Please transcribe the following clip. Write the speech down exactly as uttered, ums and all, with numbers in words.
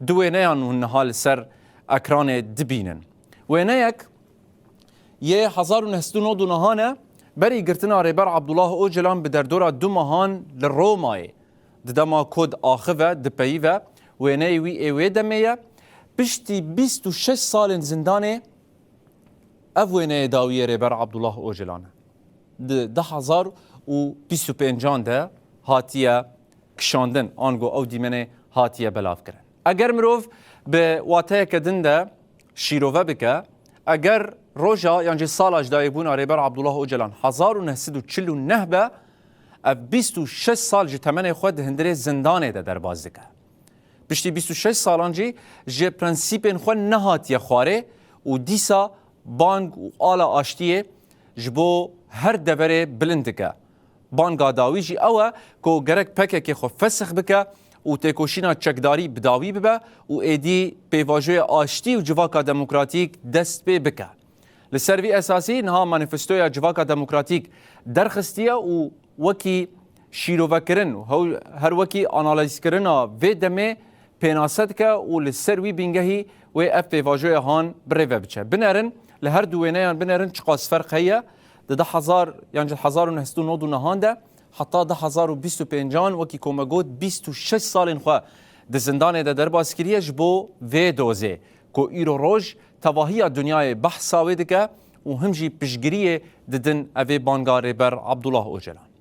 Du wêneyan hûn niha li ser ekranê dibînin. Wêneyek yê hezar û neh sed û nod û nehan e, berî girtina Rêber Abdullah Ocalan bi derdora du mehan li Romayê. Di dema ku diaxive, dipeyive, wêneyê wî ê wê demê ye. Piştî bîst û şeş salên zindanê ev wêneyê dawî yê Rêber Abdullah Ocalan e. Di du hezar û bîst û pêncan de hatiye kişandin, ango ew dîmenê hatiye belavkirin. Eger mirov bi wateyeke din de şîrove bike, eger roja yan jî sala ji dayikbûna Rêber Abdullah Ocalan hezar û neh sed û çil û neh be, ev bîst û şeş sal ji temenê xwe di hundirê zindanê de derbas dike. Piştî bîst û şeş salan jî ji prensîpên xwe nehatiye xwarê û dîsa bang û ala aştiyê ji bo her deverê bilind dike. Banga dawî jî ew e ku gerek P K K xwe fesix bike û têkoşîna çekdarî bi dawî bibe û êdî pêvajoya aştî û civaka demokratîk dest pê bike. Li ser vî esasî niha manîfestoya Civaka Demokratîk derxistiye û wekî şîrovekirin û hew-, her wekî analîzkirina vê demê pênase dike û li ser wî bîngehî wê ev pêvajoya han birêve biçe. Binerin, li her du wêneyan binerin çiqas ferq heye. Di du hezar yan ji hezar û neh sed û nod û nehan de heta du hezar û bîst û pêncan, wekî ku me got, bîst û şeş salên xwe di zindanê de derbas kiriye ji bo vê dozê ku îro roj tevahiya dinyayê behsa wê dike û him jî piştgiriyê didin evê banga Rêber Abdullah Ocalan.